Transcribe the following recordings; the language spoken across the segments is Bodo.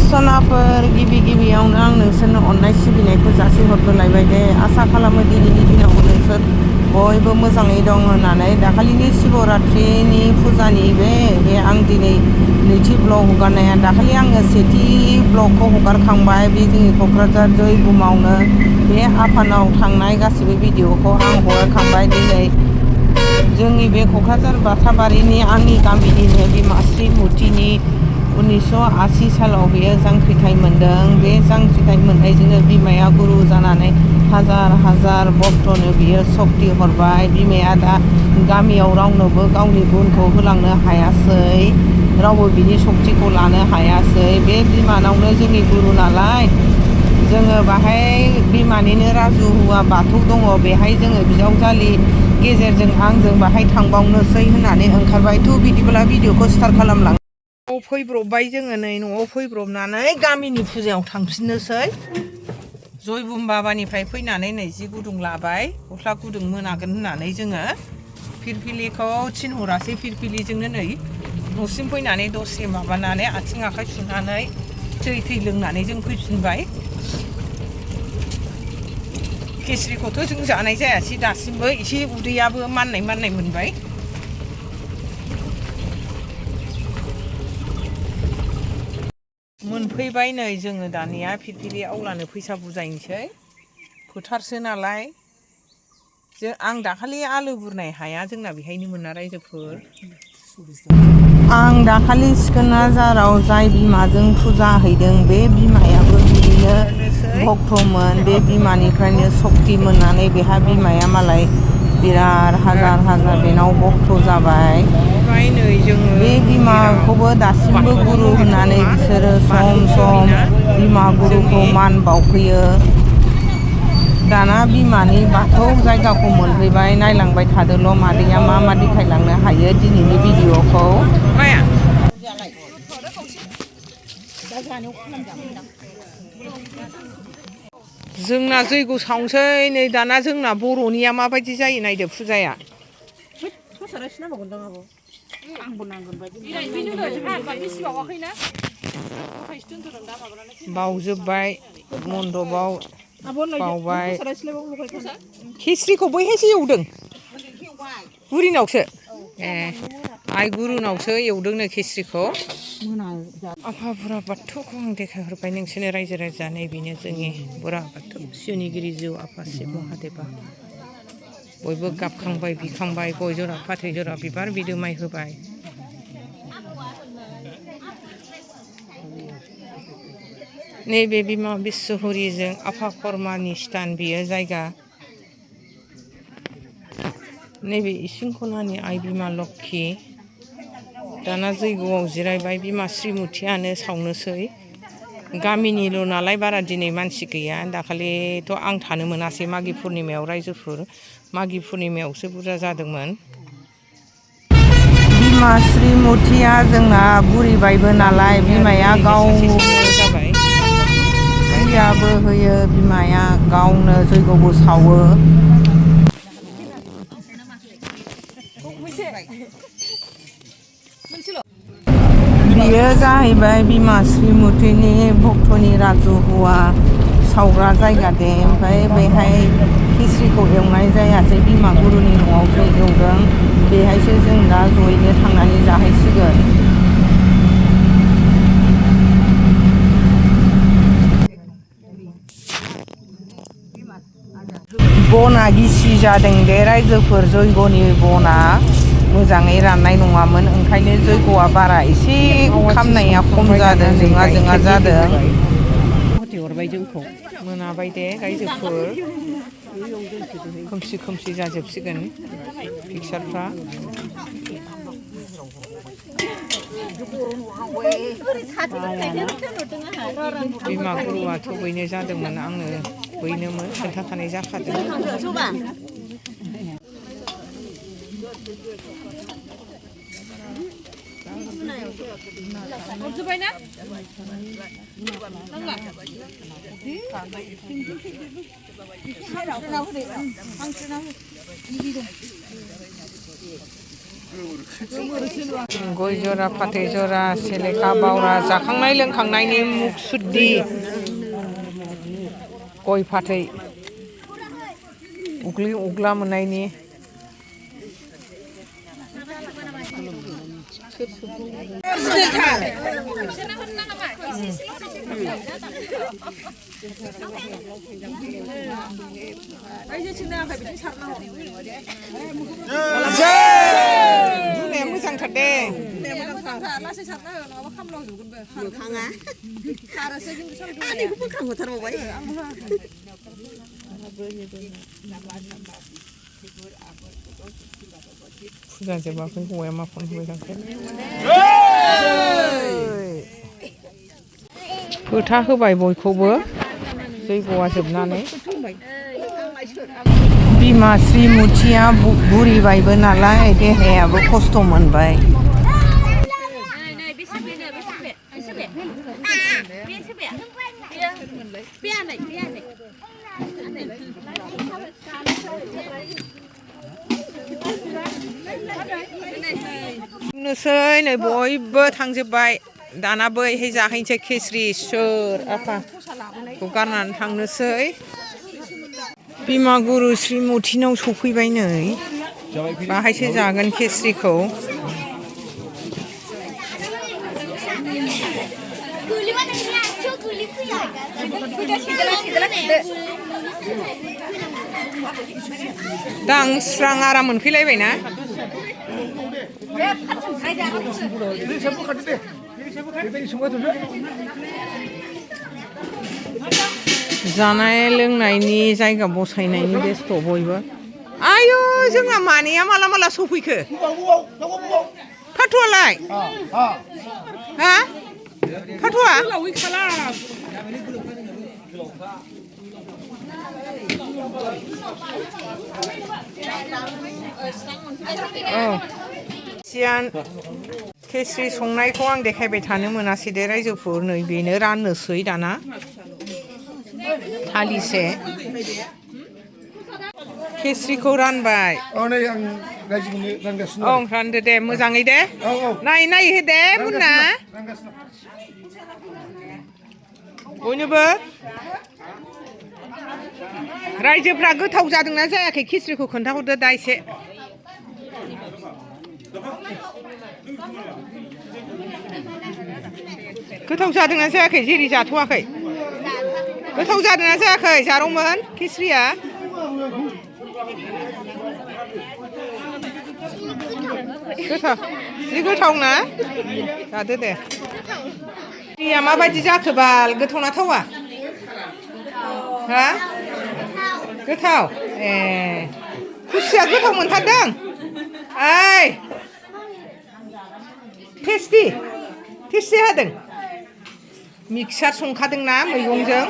सनाफोर गिबियावनो आं नोंसोरनो अननाय सिबिनायखौ जासिहरग्रोलायबाय दे आसा खालामो दिनैनि दिनाव नोंसोर बयबो मोजाङै दं होननानै दाखालिनि शिवरात्रिनि फुजानि बे आं दिनै नैथि ब्लग हगारनाया दाखालि आङो सेथि ब्लगखौ हगारखांबाय बे जोंनि क'क्राझार जयगुमावनो बे आफानाव थांनाय गासिबो भिडिअखौ आं हगारखांबाय दिनै जोंनि बे क'क्राझार बाथाबारिनि आंनि गामिनिनो बिमा श्रीमुथिनि 1980 सालाव बेयो जांख्रिथाय मोनदों बे जांख्रिथाय मोननायजोंनो बिमाया गुरु जानानै हाजार भक्तनो बियो सक्ति हरबाय बिमाया दा गामियाव रावनोबो गावनि गुनखौ होलांनो हायासै रावबो बिनि सक्तिखौ लानो हायासै बे बिमानावनो जोंनि गुरु नालाय जोङो बाहाय बिमानिनो राजुहुवा बाथौ दङ बेहाय जोङो बिजावजालि गेजेरजों आंजों बाहाय थांबावनोसै होननानै ओंखारबाय थ' बिदिब्ला भिडिअखौ स्टार्ट खालामलां न'आव फैब्रबबाय जोङो नै न'आव फैब्रबनानै गामिनि फुजायाव थांफिननोसै जयबुम बाबानिफ्राय फैनानै नै जि गुदुं लाबाय गस्ला गुदुं मोनागोन होननानै जोङो फिरफिलिखौ थिनहरासै फिरफिलिजोंनो नै न'सिम फैनानै दसे माबानानै आथिं आखाइ सुनानै दै लोंनानै जों फैफिनबाय केसरिखौथ' जों जानाय जायासै दासिमबो एसे उदैयाबो माननाय मोनबाय मोनफैबाय नै जोङो दानिया फिरफिलि आवलानो फैसा बुजायनोसै फोथारसो नालाय आं दाखालि आलु बुरनाय हाया जोंना बेहायनो मोना रायजोफोर आं दाखालि सिखोनाझाराव जाय बिमाजों फुजा हैदों बे बिमायाबो बिदिनो भक्तमोन बे बिमानिफ्रायनो सक्ति मोननानै बेहा बिमाया मालाय बिराद हाजार बेनाव भक्त जाबाय बे बिमाखौबो दासिमबो गुरु होननानै बिसोरो सम बिमा गुरुखौ मान बावफैयो दाना बिमानि बाथौ जायगाखौ मोनफैबाय नायलांबाय थादोल' मादैया मा देखायलांनो हायो दिनैनि भिडिअखौ जोंना जैग' सावनोसै नै दाना जोंना बर'निया माबायदि जायो नायदो फुजाया बावजोब्बाय मन्दपाव बावबाय खिस्रिखौ बैहायसो एवदों बुरिनावसो आइ गुरुनावसो एवदोंनो खिस्रिखौ आफा बुरा बाथौखौ आं देखायहरबाय नोंसोरनो रायजो राजा नैबेनो जोंनि बुरा बाथौ सिउनिगिरि जिउ आफा शिब महादेबा बयबो गाबखांबाय बिखांबाय गय जरा फाथै जरा बिबार बिदोमाय होबाय नैबे बिमा बिस्वहरिजों आफा खरमानि स्थान बियो जायगा नैबे इसिं खनानि आइ बिमा लोक्षि दाना जैग'आव जिरायबाय बिमा श्रीमुथियानो सावनोसै गामिनिल' नालाय बारा दिनै मानसि गैया दाखालिथ' आं थानो मोनासै मागि पुर्निमायाव रायजोफोर मागि पुर्निमायावसो बुरजा जादोंमोन बिमा श्रीमुथिया जोंना बुरिबायबो नालाय बिमाया गाव जाबाय फुजाबो होयो बिमाया गावनो जैग'बो सावो बियो जाहैबाय बिमा श्रीमुथिनि भक्तनि राजुहुवा सावग्रा जायगा दे ओमफ्राय बेहाय खिस्रिखौ एवनाय जायासै बिमा गुरुनि न'आवसो एवदों बेहायसो जों दा जयैनो थांनानै जाहैसिगोन बना गिसि जादों दे रायजोफोर जयग'नि बना मोजाङै राननाय नङामोन ओंखायनो जयग'आ बारा एसे खामनाया खम जादों जोंहा जादों मोनाबाय दे रायजोफोर खोमसि जाजोबसिगोन पिकचारफ्रा बिमा गुरुआ थबैनो जादोंमोन आंनो बैनोमोन खोन्थाखानाय जाखादों गय जरा फाथै जरा सेलेखा बावरा जाखांनाय लोंखांनायनि मुख सुद्धि गय फाथै उग्लि उग्ला मोननायनि बुंनाया मोजांथार दे लासै सारना हो नङाबा खामलावजोबगोनबो मोखाङा खारोसो खिन्थु आंनिखौ बोखांहरथारबावबाय फुजा जोबाखै हौवाया मा फन होबाय थाखो फोथा होबाय बयखौबो जैग'आ जोबनानै बिमा श्रीमुथिया बुरिबायबो नालाय देहायाबो खस्थ' मोनबाय नोसै नै बयबो थांजोब्बाय दाना बैहाय जाहैनोसै खिस्रि सोर आफाखौ गारनानै थांनोसै बिमा गुरु श्रीमुथिनाव सफैबाय नै बाहायसो जागोन खिस्रिखौ दांस्रां आराम मोनफैलायबायना जानाय लोंनायनि जायगा बसायनायनि बेस्थ' बयबो आयु जोंहा मानैया माला माला सफैखो फाथ'आलाय हा फाथ'आ सियान खिस्रि संनायखौ आं देखायबाय थानो मोनासै दे रायजोफोर नै बेनो राननोसै दाना थालिसे खिस्रिखौ रानबाय औ रानदो दे मोजाङै दे नायै नायै हो दे मुन्ना बयनोबो रायजोफ्रा गोथाव जादोंना जायाखै खिस्रिखौ खोन्थाहरदो दा एसे गोथाव जादोंना जायाखै जेरै जाथ'वाखै गोथाव जादोंना जायाखै जारौमोन खिस्रिया गोथाव जि गोथावना जादो दे खिस्रिया माबायदि जाखो बाल गोथावना थावा हा गोथाव ए खुसिया गोथाव मोनथारदों ओइ टेस्टि हादों मिक्सार संखादोंना मैगंजों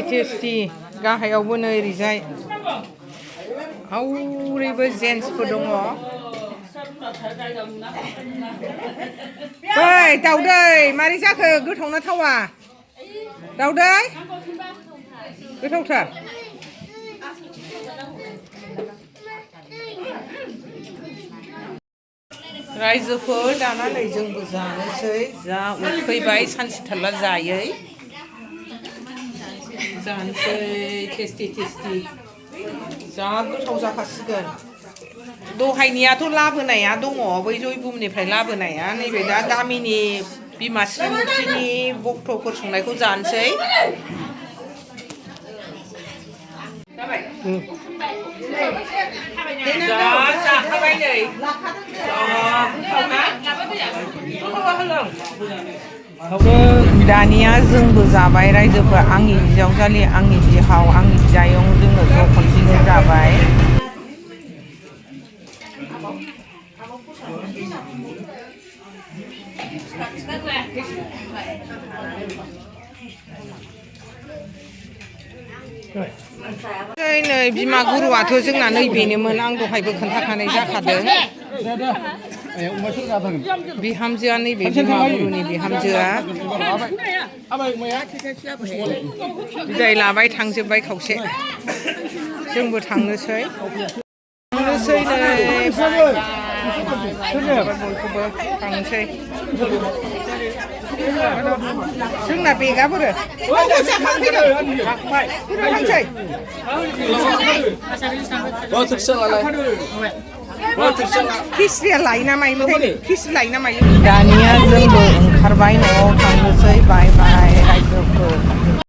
टेस्टि गाहायावबो नै ओरैजाय आवरैबो जेन्टसफोर दङ ओइ दाउदै मारै जाखो गोथावना थावा दाउदै गोथावथार रायजोफोर दाना नै जोंबो जानोसै जा उखैबाय सानसे थारला जायै जानोसै टेस्टि जा गोथाव जाखासिगोन दहायनियाथ' लाबोनाया दङ बै जयबुमनिफ्राय लाबोनाया नैबे दा गामिनि बिमा श्रीमुथिनि भक्तफोर संनायखौ जानोसै जाखाबाय नै दानिया जोंबो जाबाय रायजोफोर आंनि बिजावजालि आंनि बिहाव आंनि बिजायं जोङो ज' खनसेनो जाबाय नै बिमा गुरुआथ' जोंना नैबेनोमोन आं दहायबो खोन्थाखानाय जाखादों बिहामजोआ नैबे बिमा गुरुनि बिहामजोआ बिदाय लाबाय थांजोब्बाय खावसे जोंबो थांनोसै नै बयखौबो थांनोसै जोंना बेगा बोरो थांसै खिस्रिया लायो ना मायोमोनथाय खिस्रि लायो ना मायो दानिया जोंबो ओंखारबाय न'आव थांनोसै बाय बाय रायजोफोर